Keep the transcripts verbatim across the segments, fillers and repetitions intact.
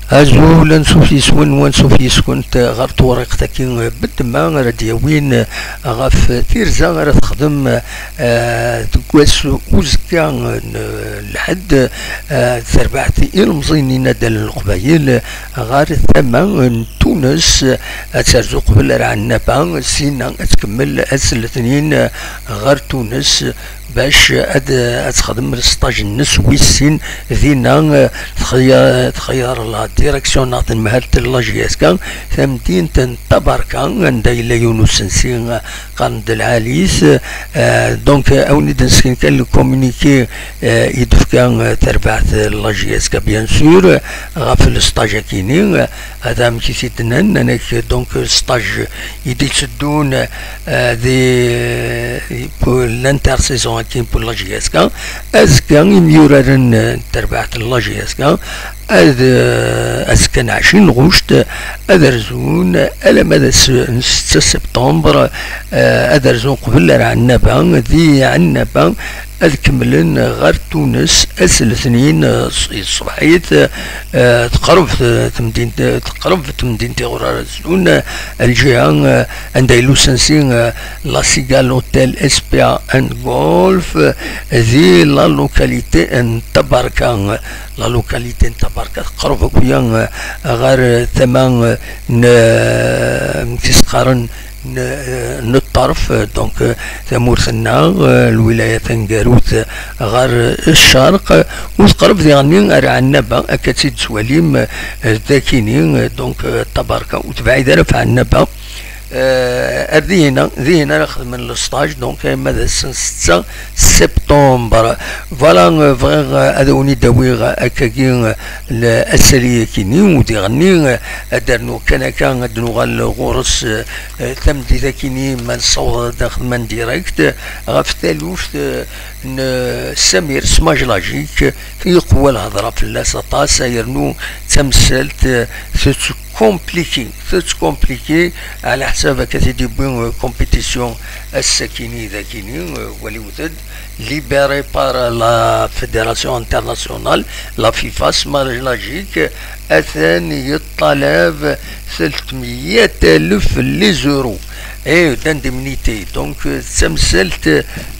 Azul, ansuf yes-wen, wansuf yes-kent ɣer tewriqt-agi n ddemma ara d-yawin ɣef tirza ara texdem, eh, deg wass uzekka n lḥedd, eh, terbaɛt ilemẓiyen n Inaddal n Leqbayel ɣer tama n Tunes, ad terzu qbel ar Ɛennaba, sinna ad tkemmel ass n letnin ɣer Tunes, bac ad, ad texdem stage-nnes wis sin dinna, eh, txeyya-, txeyyer la direction neɣ tenmehalt n la J S K, tamdint n Tabarka, anda yella yiwen usensi, eh, qqaren-d Lɛalit. Eh, donc, eh, a wen-id-nesken kan le communiqué, eh, i d-tefka, eh, terbaɛt, eh, la J S K, bien sûr, eh, ɣef le stage-akini, eh, ad amek i t-id-nnan, nnan-ak, donc, stage i d-itteddun, eh, di, pour l'intersaison-agi pour la J S K. Azekka, imyuraren, eh, n terbaɛt n la J S K, ad, eh, azekka n ɛecrin ɣuct, ad rzun alamma d ass n setta septembre, eh, ad rzun qbel ar Ɛennaba, di Ɛennaba, ad kemmlen ɣer Tunes ass n letnin, eh, ṣ-, ṣṣbeḥit, eh, teqreb, eh, temdint, eh, teqreb temdint iɣur ara zun, eh, lǧiha, eh, anda yella usensi, eh, La Cigale Hotel S P A and Golf, eh, di la localité n Tabarka. La localité n Tabarka teqreb akk-ya, eh, ɣer tama, eh, n, eh, amek i s-qqaren, n, eh, n ṭṭerf, eh, donc, eh, tamurt-nneɣ, eh, lwilaya taneggarut, eh, ɣer, eh, ccerq, eh, u teqreb diɣenni ar Ɛennaba, akka tt-id-tettwalim, eh, dakini, eh, donc, eh, Tabarka ur tebɛid ara ɣef Ɛennaba. Eh, ar dihina, dihina ara xedmen le stage, donc, eh, ma d ass n setta septembre. Voilà, eh, bɣiɣ, eh, ad awen-id-awiɣ, eh, akkagi, eh, l-, asali-akini, u diɣenni, eh, ad d-rnuɣ kan akka, ad d-nuɣal ɣur-s, eh, eh, tameddit-akini, ma nessaweḍ ad nexdem en direct, eh, ɣef taluft, eh, n, eh, Samir Smajlajik, yeqwa lhedra fell-as aṭas, yernu d tamsalt, eh, tettkompliki, tettkompliki, ɛla ḥsab akka t-id-yewwi, eh, compétition ass-akini d akini, eh, waliwet-d, libéré par la Fédération Internationale, la FIFA, Smajlajik, atan yeṭṭalab telt meyya alef les euros. Et d'indemnité. Donc, euh, d tamsalt,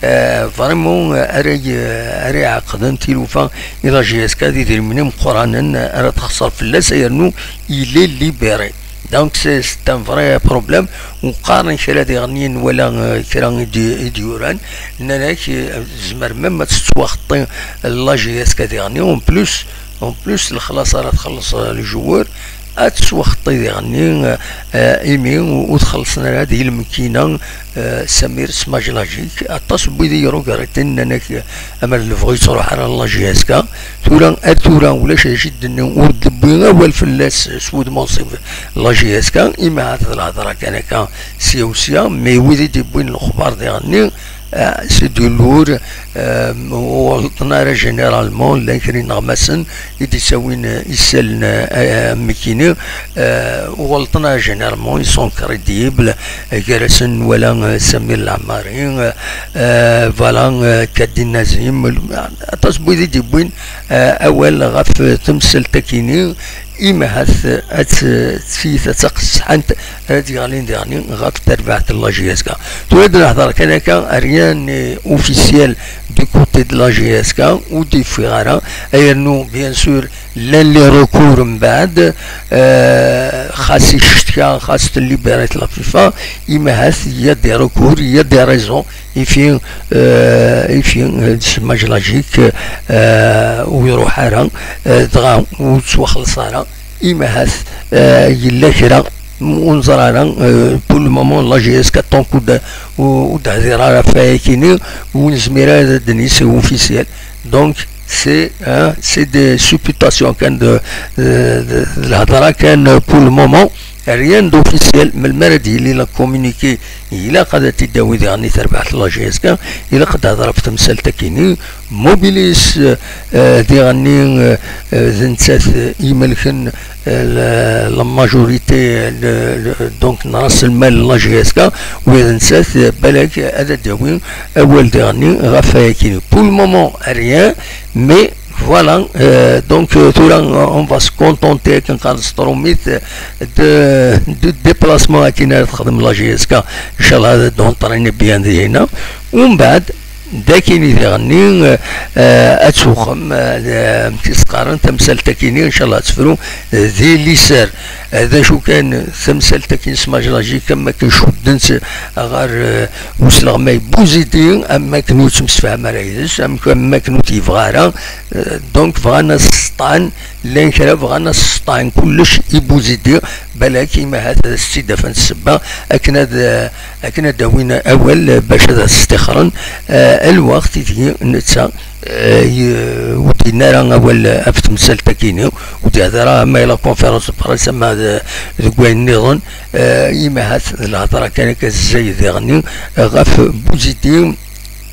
euh, vraiment, euh, ara y-, ara iɛeqden tilufa i la J S K d idrimen imeqqranen ara texṣer fell-as, yernu il est libéré. Donc, c'est, c'est un vrai problème. U qqaren kra diɣenni, nwala, euh, kra i d-, i d-yuran, nnan-ak, euh, tezmer même ad tettwaxeṭṭi la J S K diɣenni. En plus, en plus, lexlaṣ ara txelleṣ, euh, le joueur, ad tettwaxeṭṭi diɣenni, euh, imi ur, ur t-xellṣen ara di lmekina, euh, Samir Smajlajik. Aṭas n wid i yerugariten, nnan-ak, euh, amer d lebɣi yettruḥ ara la J S K. Tura, ar tura, ulac d acu i d-nni, ur d-tewwi awal fell-as s wudem unṣib la J S K, imi ahat d lhedra kan akka, sya u sya, mais wid i d-yewwin lexbar diɣenni, euh, c'est du lourd, euh, ur ɣelṭen ara généralement, llan kra ineɣmasen i d-ittawin, euh, isallen, euh, am nekkini, euh, ur ɣelṭen ara généralement, ils sont crédibles, euh, gar-asen nwala, euh, Samir Lɛemmari, euh, euh, voilà, euh, Kadin Nazim, aṭas n wid i d-yewwin, euh, awal ɣef temsalt-akini, imi ahat ad t-, tiyita d taqesḥant ara d-yeɣlin diɣenni ɣef terbaɛt n la J S K. Tura ad nehder kan akka, rien n'est officiel du côté de la J S K, ur d-yeffiɣ ara, yernu, bien sûr, llan les recours mbeɛd, euh, xas iccetka, xas tellibirat la FIFA, imi ahat il y a des recours, il y a des raisons, ifi, euh, ifi, euh, Smajlajik, euh, ur iruḥ ara, euh, dɣa ur yettwaxelleṣ ara, imi ahat, euh, yella kra ur neẓri ara, euh, pour le moment, la J S K tant que ur d-, ur, ur d-tehdir ara ɣef wayakini, ur nezmir ara ad d-nini c'est officiel. Donc, c'est, hein, c'est des supputations kan de, de, de, de lhedra kan, euh, pour le moment, rien d'officiel, melmi ara d-yili la communiqué, ilaq ad t-id-tawi diɣenni terbaɛt la J S K, ilaq ad d-tehder ɣef temsalt-akini, mobilis, euh, diɣenni, euh, euh, d nettat, euh, imelken, euh, la, la majorité, euh, le, le, donc, n ras lmal n la J S K, u d nettat, euh, balak ad d-yawi awal diɣenni ɣef wayakini. Pour le moment, rien, mais Voilà, euh, donc euh, tura on va se contenter akken qqaren s trumit, euh, de, de déplacement akken ara texdem la J S K, inchallah ad d-entraîner bien dinna. Umbeɛd d akkin i diɣenni, euh, ad tuxem, euh, amek i s-qqaren, tamsalt akkin-nni inchallah ad tefru, euh, di liser. Euh, d acu kan, tamsalt akkin s Majlajik am akken cudden-tt ɣer, euh, usleɣmay Buzidi, am akken ur ttemsefham ara yid-s, am, am akken ur t-yebɣa ara. Euh, donc bɣan ad s-sṭan, llan kra bɣan ad s-sṭan kullec i Buzidi, balak imahat ad s-id-afent ssebba akken ad, euh, akken ad d-awin awal, euh, bac ad as-stixren, euh, lweqt ideg netta, euh, y-, ur d-yenni ara awal ɣef temsalt-agi-nni, ur d-yehder ara ama i la conférence de presse ama d-, deg wayen nniḍen, euh, imahat d lhedra kan akka zzay diɣenni, euh, ɣef Buzidi.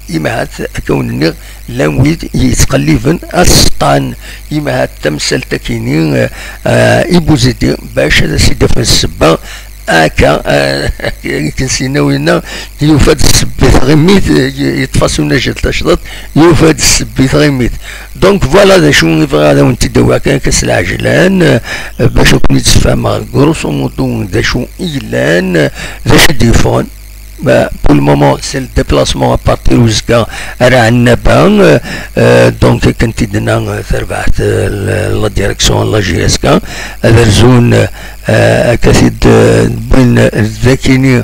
Imahat akka wen-nniɣ, llan wid yettqelliben ad s-sṭan imahat tamsalt-agi-nni, euh, euh, i Buzidi bac ad as-id-afen ssebba. Akka, euh, akken s-yenna winna, yufa-d ssebba i tɣimit, euh, y-, yeṭṭef-as unajjel tacḍaṭ, yufa-d ssebba i tɣimit. Donc voilà d acu i bɣiɣ ad awen-t-id-awiɣ kan akka s lɛejlan, euh, bac ad ken-id-sfehmeɣ grosso modo d acu i yellan, euh, d acu i d-yeffɣen. Bah, pour le moment, c'est le déplacement à partir uzekka ar Ɛennaba. Euh, euh, donc, akken t-id-tenna, euh, terbaɛt, euh, la, la direction n la J S K, ad rzun, euh, akka t-id, euh, wwin, euh, d akkin-nni,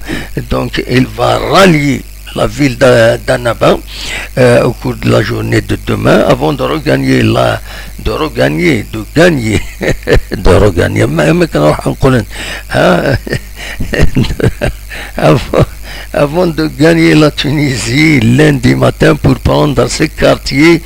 donc, il va rallier la ville d'A-, d'Annaba, euh, au cours de la journée de demain, avant de regagner la, de regagner, de gagner, de regagner, ma, ma kan ruḥen qqlen, hein? Avant, avant de gagner la Tunisie lundi matin pour prendre ses quartiers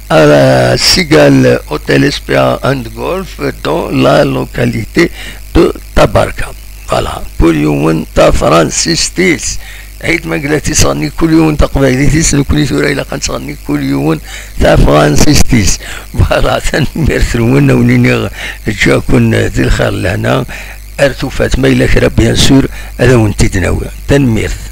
à la Cigale Hôtel S P A and Golf dans la localité de Tabarka. Voilà, pour yiwen tafransist-is. Ayt ma yella tisɣenni kul yiwen taqbaylit-is, nekkni tura ilaq ad nesɣenni kul yiwen tafransist-is. Voilà, tanemmirt-nwen, a wen-iniɣ ǧǧaken di lxir lehna. Ar tufat, ma yella kra, bien sûr, ad awen-t-id-nawi. Tanemmirt.